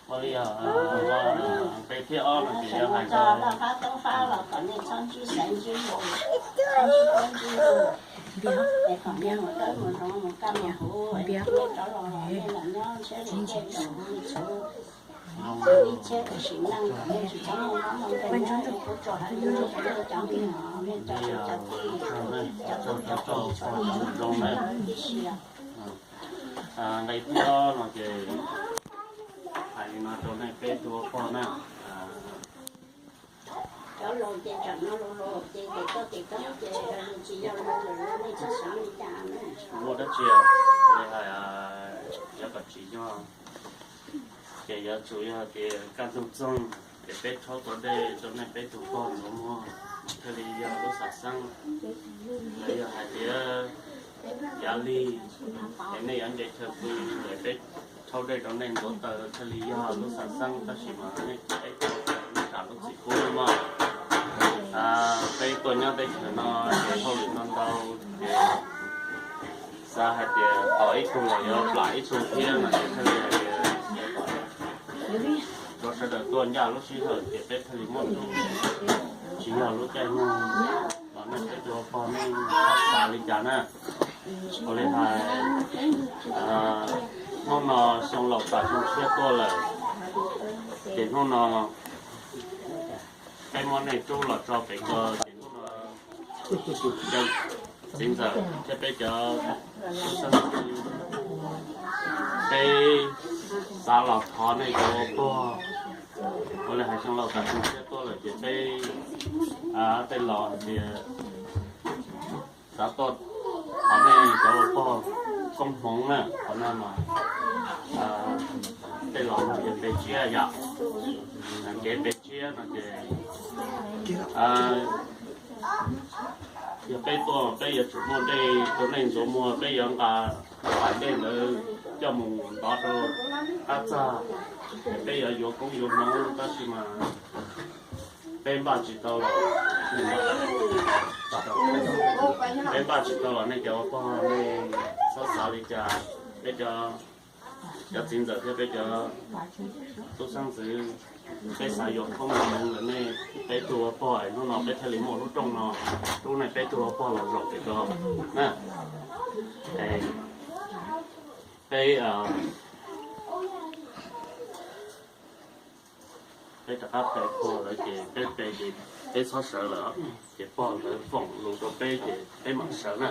Ua li yog peb thiab ob no ces yog hais txog nqe thiab no ces hais li no rau nej peb tug ua pog na. Muaj dab tsi li hais, yuav kom tsim nyog ces yuav tsum yog tias kaj ntug txoog ces peb rhaub tua dej rau nej peb tug pog ntxuav muag, thiaj li yog lub xav xeeb. Lawv yog hais tias yav lig es nej yuav nce chaw pw es peb rhaub dej rau nej ntxuav taws thiaj li yog lub xav xeeb, tab sis mas nej peb tsam lub txim pub mog. Peb tuaj nyob teb chaws no ces hauj lwm no ntau ces xav hais tias tos ib tug los yuav plam ib tug thiab no ces thiaj li hais tias rau sawv daws tuaj ncaj lub sij hawm ces peb thiaj li muaj tug, tsis yog lub caij nyoog los nej peb tug ua pog nej xav li cas na. Ua li hais hnub no xyoo laus tas xyoo tshiab tuaj lawm ces hnub no peb muab nej rub los tso pem ko ces hnub no txiv ntxawm thiab peb cov tub xeeb ntxwv peb xav los thov nej cov ua pog. Ua li hais xyoo laus tas xyoo tshiab tuaj lawm ces peb tej laus hais tias xav tuaj thov nej cov ua pog koob hmoov na, qhov no mas tej laus hais tias pes tshiab yom, kev pes tshiab no ces yog peb tuaj peb yuav tsum muaj dej rau nej ntxuav muag, peb yuav nqa nqa dej ntawd coj mus ntov rau qab txag, peb yuav yuav koob yuav hmoov tab sis mas peb npaj tsis tau los, peb npaj tsis tau los nej cov ua pog nej txhob xav li cas, peb cov, cov txiv ntxawm thiab peb cov tub xeeb ntxwv peb xav yuav koob yuav hmoov ntawm nej peb tug ua pog es hnub no peb thiaj li muaj lub rooj no rub nej peb tug ua pog los zaum pem ko na. Peb peb rov qab pe pog lawv ces peb pe ces peb txhob sawv lawm, ces pog lawv foom lus rau peb ces peb mam sawv na.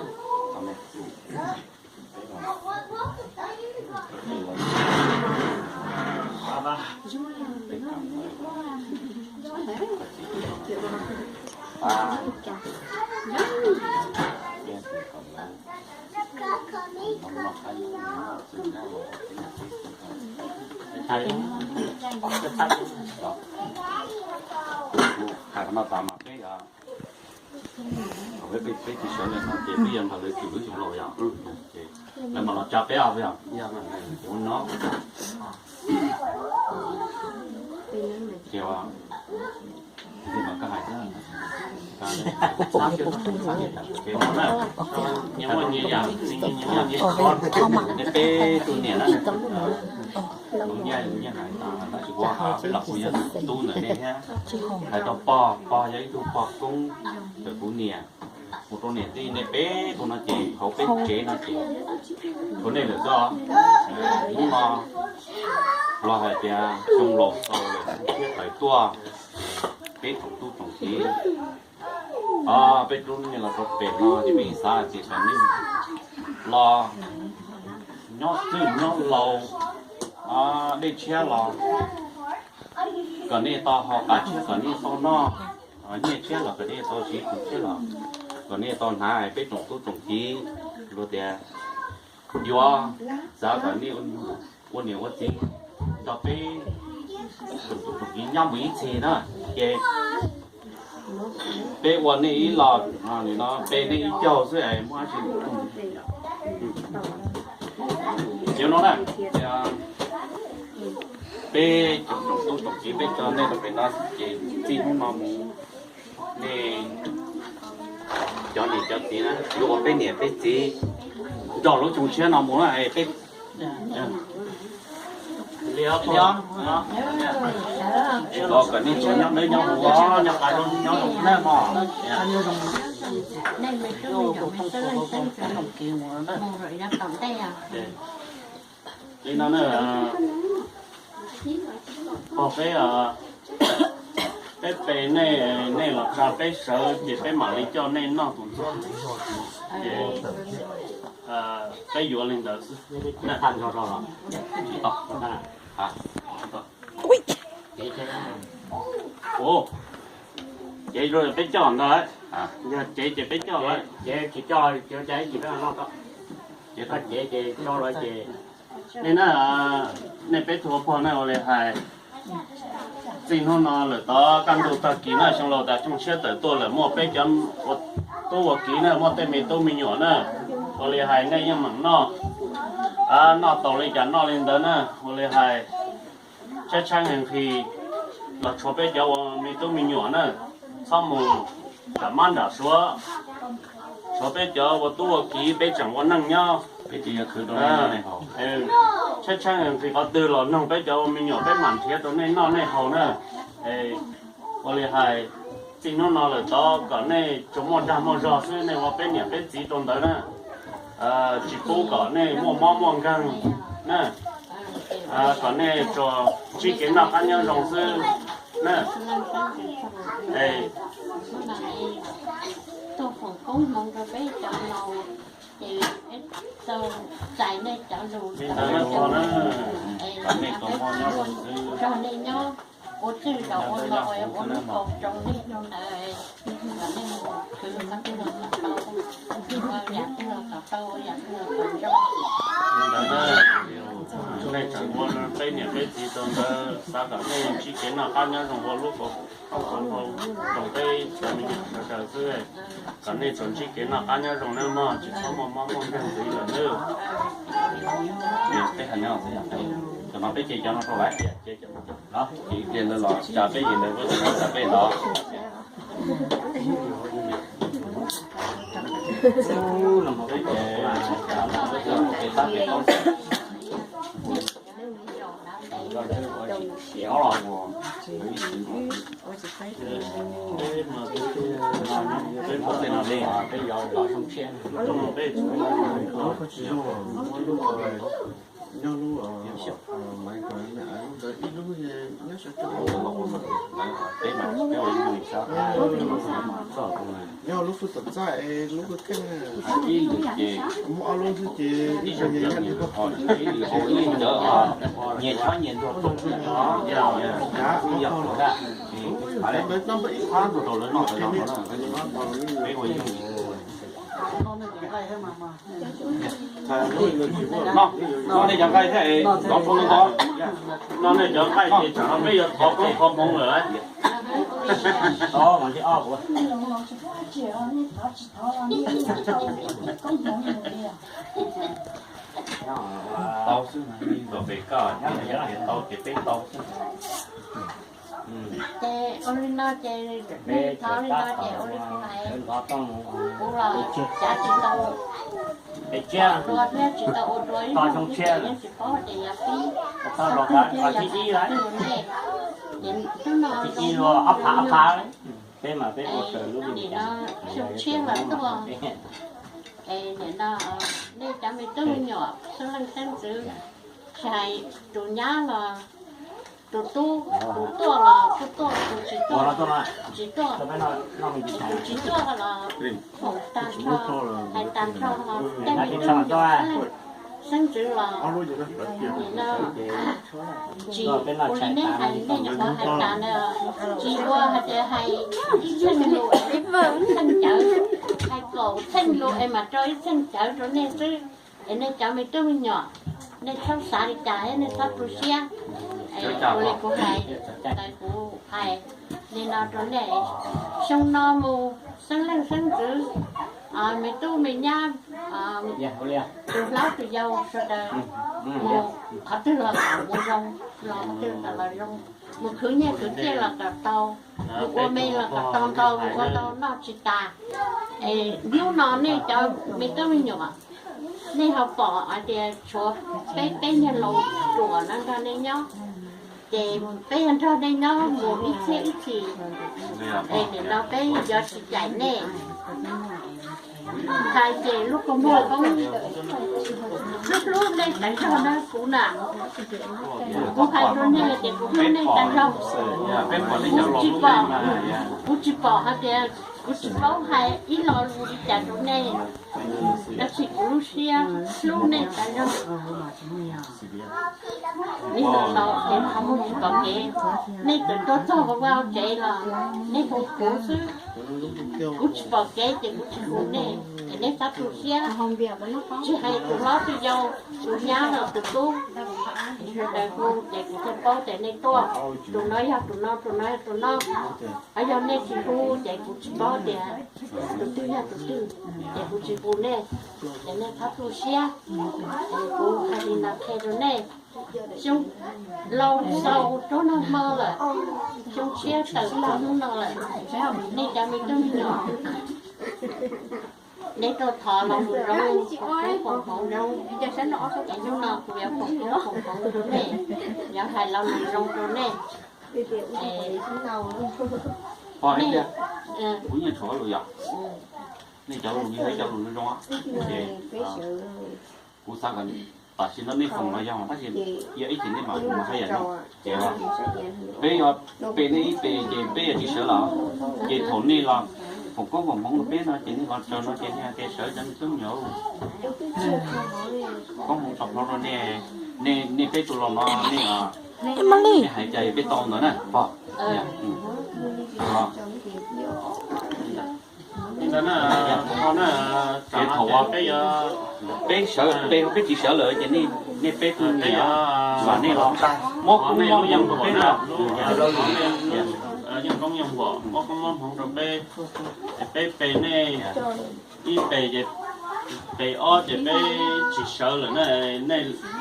Hais no tas mas peb, peb, peb tsis sawv lawm no ces peb yuav nrog lawv cim lub xyoo laus yom, ces lawv mam los tsa peb os yom. Ces ua no, ces ua, ces mas koj hais, ces no na, nyias muaj nyias yam, nyias muaj nyias qhov, nej peb tug niam na, kuv nyaj, kuv nyaj hais tas tab sis kuv hais peb los kuv yog tub ntawm nej thiab, hais rau pog, pog yog ib tug pog koob ntawm kuv niam. Mus rau niam tij nej peb tug no ces hauv peb tsev no ces tshuav nej lawm xwb. Hnub no los hais tias xyoo laus txaus lawm thiab tawm tuaj, peb tsoom tub tsoom kiv, peb rub nej los rau pem no ces peb xav tias kom nej los nyob twj nyob laus, dej tshiab los kom nej tau haus, qav tshiab kom nej tau noj, nyiaj tshiab los kom nej tau siv, tus tshiab los kom nej tau hnav. Peb tsoom tub tsoom kiv luag tias yuav xav kom nej ua niam ua txiv nrog peb tsoom tub tsoom kiv nyob mus ib txhis na, ces peb ua nej ib los, no pe nej ib caug xwb es muaj dab tsi. Ces no na, peb tsoom tub tsoom kiv peb tso nej rau pem no ces txij hnub no mus nej cov niam cov txiv na yuav ua peb niam peb txiv nrog lub xyoo tshiab no mus na es peb los kom nej tsuas nyob dawb nyob huv, nyob qab nyob zoo na mog. Li no na, pog peb, peb pe nej, nej los tsa peb sawv ces peb mam li coj nej noj tus ntxuag. Ces peb yuav li ntawd xwb. Ua, cev peb coj ntag, yog cev ces peb coj lawm, cev tsis coj, cev ces coj lawm ces, nej na, nej peb tug pog na ua li hais, txij hnub no lawm tod kaj ntug tag kis na xyoo laus tas xyoo tshiab tawm tuaj lawm muaj peb cov tub ua kiv na muaj tej me tub me nyuam na, ua li hais nej yeej meem noj, noj tau li cas noj li ntawd na, ua li hais tshaib tshaib nqhis nqhis los tshuav peb cov ua me tub me nyuam na, txhob mus nram mab nram suav, tshuav peb cov ua tub ua kiv peb tseem ua neej nyob. Tshaib tshaib nqhis qhov twg los noog peb cov ua me nyuam peb mam nrhiav rau nej noj nej haus na. Ua li hais txij hnub no lawm tod kom nej tsuas muaj dag muaj zog xwb, nej ua peb niam peb txiv rau ntawd na, tsis pub kom nej muaj mob muaj nkeeg na, kom nej tsuas ntsib kev noj qab nyob zoo xwb na. Tuaj foom koob hmoov rau peb cov laus, ces peb txais nej cov lus, es peb txhua nrog nej nyob ua txwj zaum ua laus ua lub kaus rau nej rau ntawd, kom nej mus khwv qhov twg los kom tau, ua yam twg los kom tau, ua yam twg los kom zoo. Nej tseem ua peb niam peb txiv rau ntawd, xav kom nej ntsib kev noj qab nyob zoo ua lub kaus rau peb cov me nyuam sawv daws xwb, kom nej tsuas ntsib kev noj qab nyob zoo nawb mog, tsis txhob muaj mob muaj nkeeg ntxiv lawm nawb. Peb hais no, cov no peb cia cov no rau lawm, ces lawv los tsa peb, ces lawv tsa peb ntawd. Nyob lub, Maiv Kos lub ntawd ib lub, nyob sab, nyob lub fwj tom txaj es lub kawg keej, muaj ob lub xwb ces ib zaug nyias nyias li pog, nyias chob nyias ntuag, noj ib qhab ntuag rau lawv noj, peb ua ib lub. Noj, noj nej cov nqaij thiab es thov koob, noj nej cov nqaij ces tsam no peb yuav thov koob thov hmoov lawm lauj. Tau xwb, kom pem koj, tau ces peb tau xwb. Ces ua li no ces nej thov li no ces ua li kuv hais, kuv los cav tsis tau ua dua thiab tsis tau ua dua ib zaug ces yeej tsis paub tias yog pib xyoo twg thiab yog xyoo twg nej. Ces hnub no zoo ob phav ob phav, nim no xyoo tshiab los tuaj, es nim no nej cov me tub me nyuam xeeb leej xeeb ntxwv, tsis hais tus nyab los tus tub, tus tuaj los Tuaj tuaj, tus tsis tuaj, tsis tuaj, tus tsis tuaj los foom tag nrho, hais tag nrho los tej me tub me nyuam xeeb ntxwv los, nim no tsis ua li nej hais, nej nyuam qhuav hais tas na, tsis ua hais tias hais ib txheej lus, ib txheej cawv, hais kaum txheej lus es mam rau ib txheej cawv rau nej xwb. Es nej cov me tub me nyuam, nej txhob xav li cas thiab nej txhob tu siab. Es ua li kuv hais, ntawd kuv hais li no rau nej, xyoo no mus xeeb leej xeeb ntxwv, me tub me nyab, tus hlob tus yau sawv daws, mus qhov twg los kom mus zoo, los qhov twg kom los zoo, mus khwv nyiaj khwv txiaj los kom tau, mus ua me los kom tau ntau, mus ua tau noj tsis tas. Es hnub no nej cov me tub me nyuam, nej ho pom hais tias tshuav peb peb nyuag laus ruam no nrog nej nyob, ces peb yog nrog nej nyob mus ib txhiab ib txhis, es nim no peb yuav tsis cais nej. Hais ces lub kua muag koob hlub hlub nej tas zog na kuv na. Kuv hais rau nej ces kuv hlub nej tas zog. Kuv tsis pom, kuv tsis pom hais tias, kuv tsis paub hais ib lo lus li cas rau nej, tab sis kuv lub siab hlub nej tas zog. Nej txawm laus es ho mus tsis pom kev, nej txawm tuaj txog vaj tsev los nej hu kuv xwb. Kuv tsis pom kev ces kuv tsis hu nej, es nej txhob tu siab. Tsis hais tus hlob tus yau, tus nyab los tus tub, sawv daws hu ces kuv thiaj paub tias nej tuaj. Tus no yog tus no, tus no yog tus no. Ho yog nej tsis hu ces kuv tsis paub tias tus twg yog tus twg, ces kuv tsis hu nej, ces nej txhob tu siab. Kuv hais li no qhia rau nej, xyoo laus xaus rau nag hmo lawm, xyoo tshiab tawm tag hnub no lawm, nej cov me tub me nyuam, nej tuaj thov los mus zoo, foom koob foom hmoov zoo. Ces hnub no kuv yuav foom koob foom hmoov rau nej, yuav hais lo lus zoo rau nej. Pog, nej, kuv yeej tshuav lus yog, nej cov lus yog ib cov lus zoo zoo, ces kuv xav kom tam sim no nej foom los yog, tab sis yog ib chim nej mam mus haj yam no, ces peb yuav pe nej ib pe ces peb yuav tsis sawv los, ces thaum nej los foom koob foom hmoov rau peb no ces nej los txog no ces nej hais tias sawv cov me tub me nyuam, koob hmoov tso plhuav rau nej, nej peb tug laus no nej, nej hais cas peb tau ntawd na pog. Ces thaum peb sawv, peb, peb tsis sawv lawm ces nej peb tug niam, vam nej los muab koob muab hmoov rau peb na. Yeej koob yeej npom muab koob muab hmoov rau peb, ces peb pe nej ib pe, ces pe ob ces peb tsis sawv lawm na,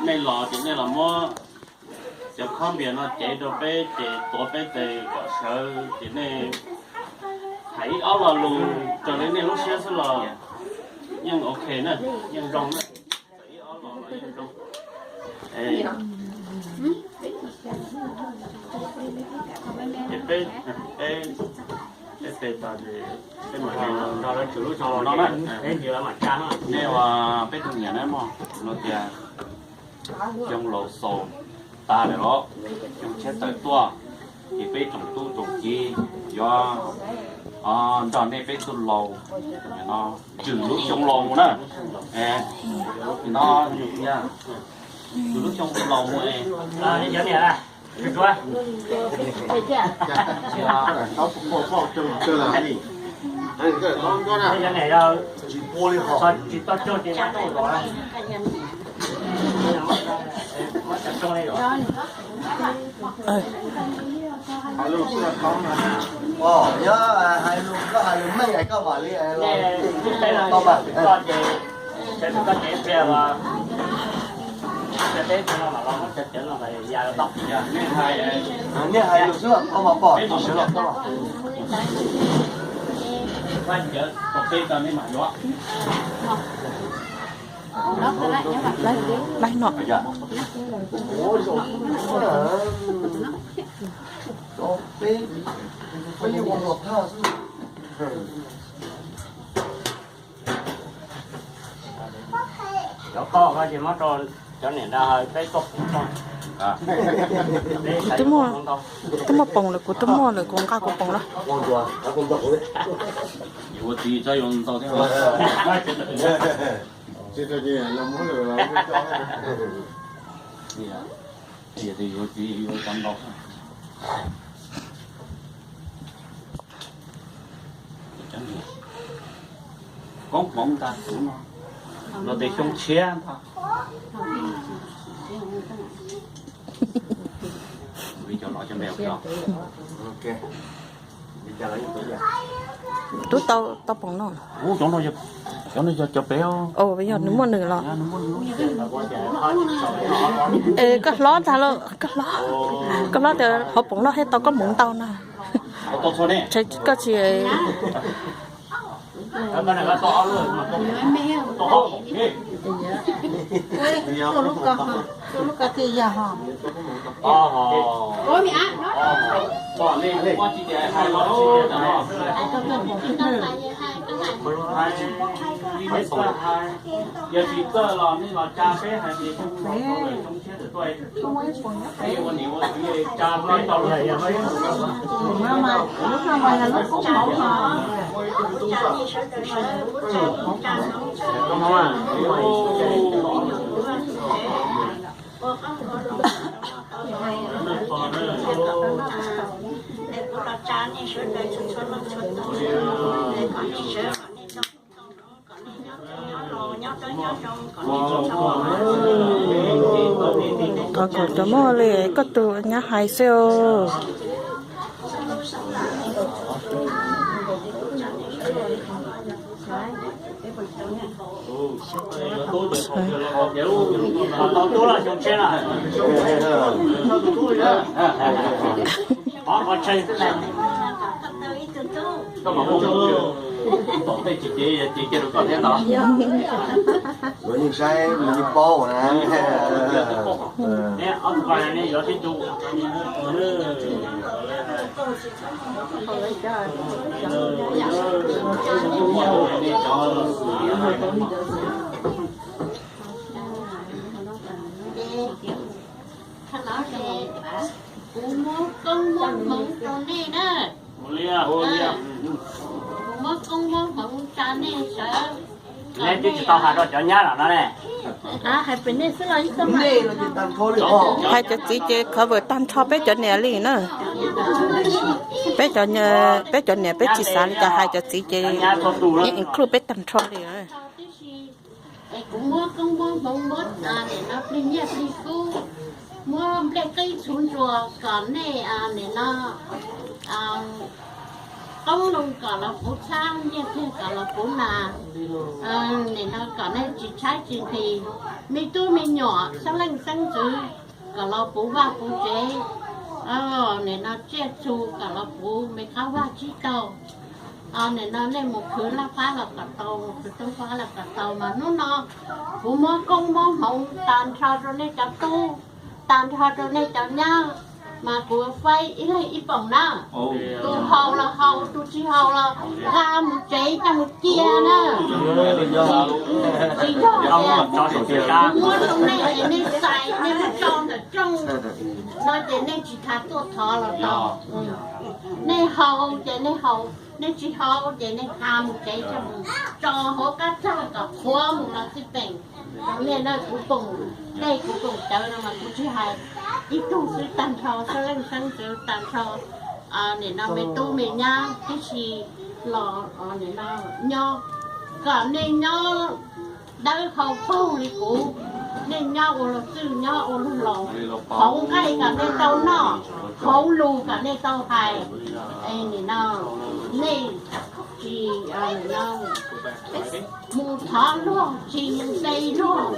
nej los ces nej los muab cov khob npias no cev rau peb ces tuav peb tes kom sawv, ces nej hais ib ob lo lus raws li nej lub siab xwb los yeej ok na, yeej zoo na. Txawm ib ob lo los yeej zoo. Ces peb, peb, peb pe tas ces peb mam nrog lawv tswv lub xyoo laus no na. Nej ua peb tug niam na mog, luag tias xyoo laus xaus tas lawm los xyoo tshiab tawm tuaj, ces peb tsoom tub tsoom kiv yuav nrog nej peb tug laus no tswv lub xyoo laus mus na. No, tswv lub xyoo laus mus. Hais lus xwb los tau mas. Yog hais lus, koj hais lus meej es koj mam li. Nej hais lus xwb los tau mas pog, tsis sawv los tau. Peb, peb yeej ua luag thaj xwb. Cov poj ko ces muab rau cov niam nrog peb tuaj pub poj. Twb muaj, twb muaj poom lawm, kuv twb muaj lawm, kuv nqa kuv poom los. Koob hmoov ntag, los tes xyoo tshiab ntag. Tub tau, tau poom no. Cov no yog cov pem. Yog nws muaj nws los. Es koj hlob ntag lauj, koj hlob, koj hlob tias hauv poom loj thiaj tau koob hmoov ntau na. Koj tsis Yog tsis txawj los nej los tsa peb hais tias xyoo tshiab twm tuaj. Thov kom cov muaj li koj tus nyab hais xwb os. Luag yeej saib, luag yeej paub na. Kuv muab koob muab hmoov rau nej na. Kuv muab koob muab hmoov tsa nej sawv. Nej twb tsis tau hais rau cov nyab lawm no ne. Hais cov txiv ces cover tag nrho peb cov niam li na. Peb cov, peb cov niam peb tsis xav li cas, hais cov txiv ces yeej include peb tag nrho li. Es kuv muab koob muab hmoov muab nim no plig nyiaj plig kub, muab nplej qib txhuv ntsuas kom nej nim no qoob loo kom los puv txhab, nyiaj thiaj kom los puv nas. Nim no kom nej tsis tshaib tsis nqhis, me tub me nyuam xeeb leej xeeb ntxwv kom los puv vaj puv tsev. Nim no tsiaj txhu kom los puv me qab vaj tsib taug. Nim no nej mus khwv laj fab los kom tau, mus khwv toob fab los kom tau, mas hnub no kuv muab koob muab hmoov tag nrho rau nej cov tub, tag nrho rau nej cov nyab, mas kuv faib ib leeg ib poom na. Tus haus los haus, tus tsis haus los nqa mus tsev coj mus cia na. Tsis yog tias kuv muab rau nej es nej xais nej muab tso ntawm rooj no ces nej tsis tas tuaj thov los tau. Nej haus ces nej haus, nej tsis haus ces nej nqa mus tsev coj mus tso hauv qab txaj kom qhuav mus los xij peem. Nej na, kuv koom tej kuv koom cawv no mas kuv tsis hais ib tug xwb, tag nrho xeeb leej xeeb ntxwv, tag nrho nim no me tub me nyab tib si los nim no nyob, kom nej nyob dawb hau pug li kuv, nej nyob ua luag txwj nyob ua luag laus, hauv nqaij kom nej tau noj, hauv lus kom nej tau hais. Es nim no nej tsis mus thov luag, tsis mus npe luag,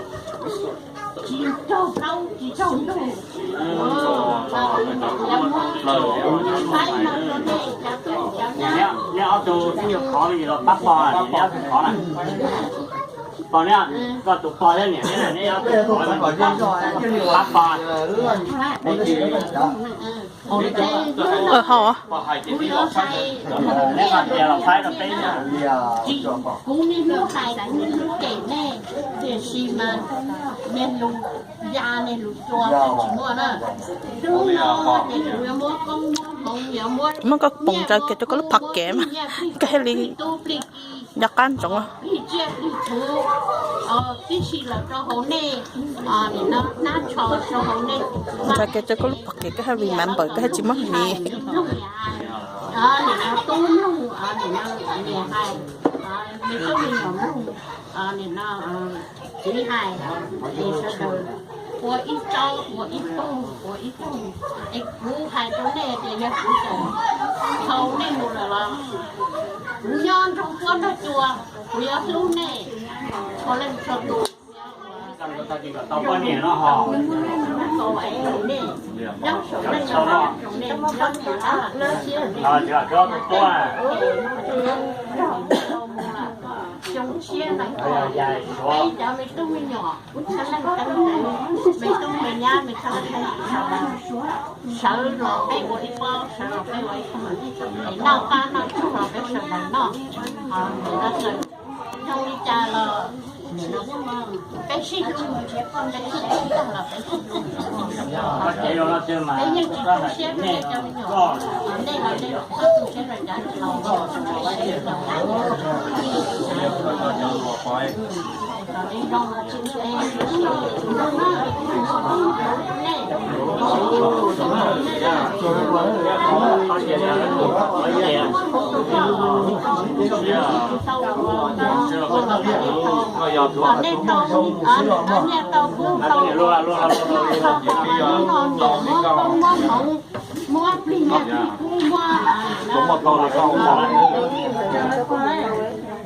tsis raug plaub tsis raug ntug. Cov muab saib no rau nej cov tub cov nyab. Neb ob tug xib nyuas khov los pab pog, neb ob tug khov na. Pog neb, koj tus pog thiab niam neb, neb ob tug khov pab pog. Ho, kuv niaj hnub hais kuv niaj hnub cem nej, tiam sis mas niag lus ya niag lus cua tsis muaj na. Hnub no ces kuv yuav muab koob muab hmoov, yuav muab, muab koj poom ntsaws kiag rau koj lub pocket mas koj thiaj li nco qab ntsoov. Ib tsiaj ib txhu tib si los rau hauv nej, nim no hnab tsho rau hauv nej, ntsaws kiag rau koj lub pocket koj thiaj remember, koj thiaj tsis mob hlis. Nim no tub mloog, nim no niam hais, me tub me nyuam mloog, nim no txiv hais, es sawv daws ua ib tsob ua ib poog ua ib poog. Es kuv hais rau nej tias yog kuv tseem haus nej mus lawm los kuv nyob nrog huab nrog cua, kuv yuav hlub nej txhua leej txhua tus. Nyob saum nej, nyob saum nej, nyob saum nej, xyoo tshiab no, peb cov me tub me nyuam, sawv leej sawv ntxwv, me tub me nyab me tub me nyab, sawv los peb ua ib pob, sawv los peb ua ib pob, es noj qab noj tshoob los peb sawv daws noj. Xyoo li cas los peb sib hlub, peb sib hlub tag los peb sib hlub. Peb yeej tsis tu siab rau nej cov me nyuam, nej los nej txhob tu siab rau cov laus. Nej tau, nej tau kub tau, no niam muab koob muab hmoov, muab plig nyiaj plig kub, muab,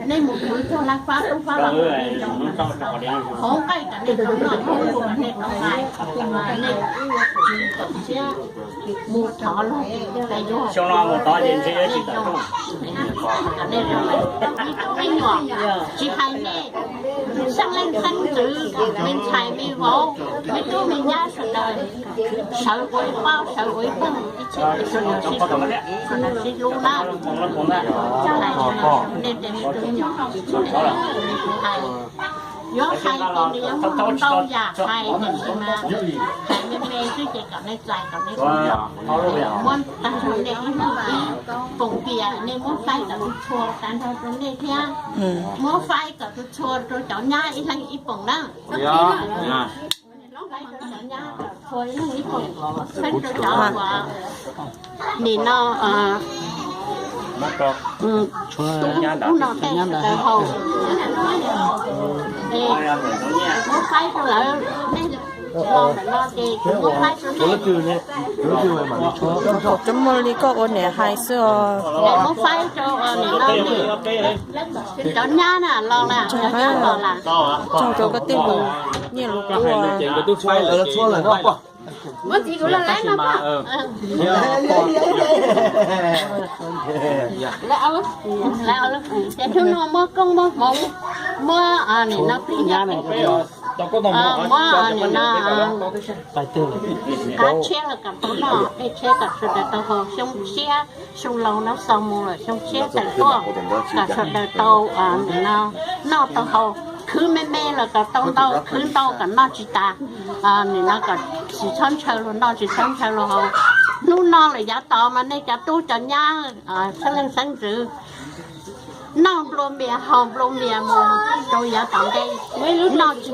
nej mus khwv txog laj fab tub fab los, hov nqaij kom nej tau noj, hov nqaij kom nej tau hais, nej tsis txaus siab mus thov luag, xyoo no mus tod ces ntshe yuav tsis tawm rooj. Me tub me nyuam, tsis hais nej, xeeb leej xeeb ntxwv, me ntxhais me vauv, me tub me nyab sawv daws, sawv ua ib pob sawv ua ib pob, ib txhia sawv daws sib hlub na. Nej tej me tub me nyuam, kuv hais, yuav hais ces nws yuav muaj ntau yam hais, tiam sis mas hais me me xwb ces kom nej txais kom nej muab tag nrho nej ib hnub ib poom pias, nej muab faib kom tus txhua tag nrho rau nej thiab. Muab faib kom tus txhua rau cov nyab ib leeg ib poom na. Faib rau cov nyab, faib rau cov uas nim no ub no tej sawv daws haus. Muab faib rau lawv, nej los ntawm no ces kuv muab faib rau nej. Tsuas muaj li koj ua niam hais xwb os. Muab faib rau nim no cov nyab na los na, cov nyab los na. Tsaug rau koj tej lus nyiaj lus kub. Ces hnub no muab koob muab hmoov, muab nim no plig nyiaj, muab nim no qab tshiab los kom tau noj, dej tshiab kom sawv daws tau haus. Xyoo tshiab, xyoo laus no xaus mus lawm, xyoo tshiab tawm tuaj kom sawv daws tau nim no noj tau haus. Khwv me me los kom tau ntau, khwv ntau kom noj tsis tas, nim no kom tsis txhob ntshaw luag noj tsis txhob ntshaw luag haus. Hnub no lawm yav tod mas nej cov tub cov nyab, xeeb leej xeeb ntxwv, noj nplua mias haus nplua mias mus rau yav tom ntej, noj tsis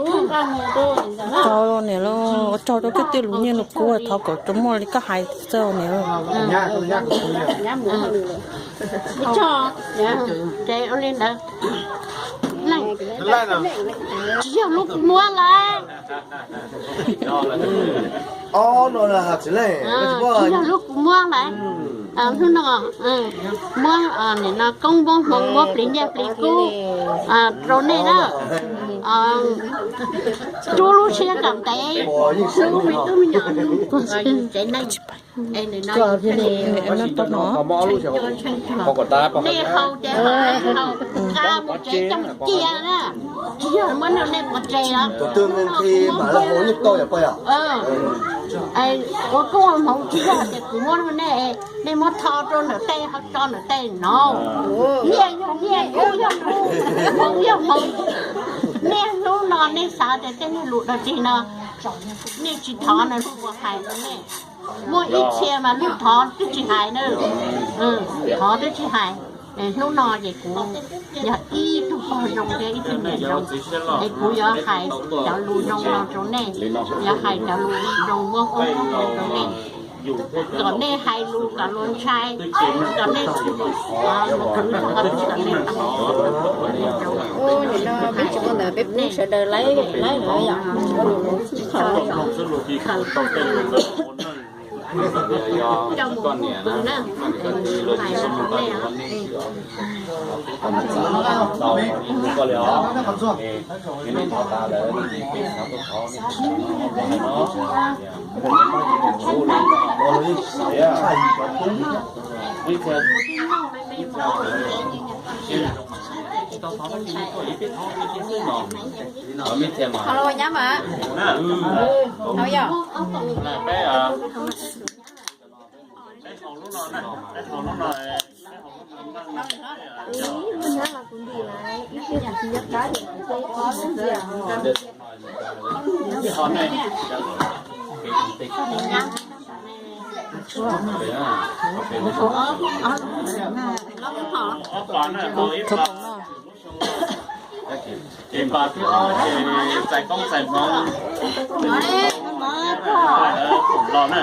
thoob. Tsaug niam lauj, tsaug rau koj tej lus nyiaj lus kub, thov kom tsuas muaj li koj hais xwb niam lauj. Ces ua li ntawd, tsis yog lub kua muag lawm. Tsis yog lub kua muag lawm. Hnub no muab nim no koob muab hmoov muab plig nyiaj plig kub rau nej na. Rub lub siab kom ntev, hlub me tub me nyuam, tsev neeg. Nej haus ces haus, nqa mus tsev coj cia na. Tsis yog muab nej pov tseg os. Ua koob ua hmoov tsis yog tias kuv muab rau nej, nej muab tho rau ntawm tej ho tso ntawm tej no. Nyiaj yog nyiaj, koob yog koob, hmoov yog hmoov. Nej hnub no nej xav tias tej nej lus dog dig no, nej tsis thov no luag puas hais rau nej? Muaj ib txhia mas luag thov twb tsis hais na. Thov twb tsis hais. Hnub no ces kuv yog ib tug pog zoo thiab ib tug niam zoo, es kuv yuav hais cov lus zoo no rau nej, yuav hais cov lus zoo muab ua rau nej, kom nej hais lus kom luag ntshai, kom nej, kom nej, peb pub sawv daws laib laib lawm yom. Khaws tau tej lus, coj mus pw na, hais rau nej. Hau los nyab mas. Hau yom. Ces pas twb ob ces txais koob txais hmoov los na.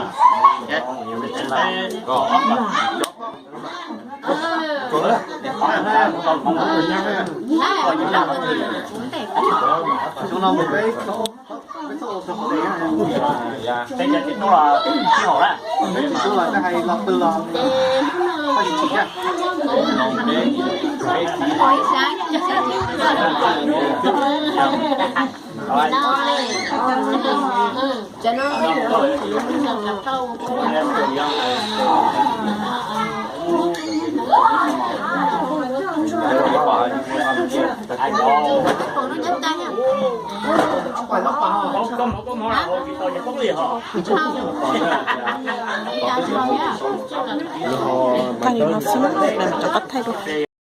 Thaij li no xwb, rov qab thaij dua.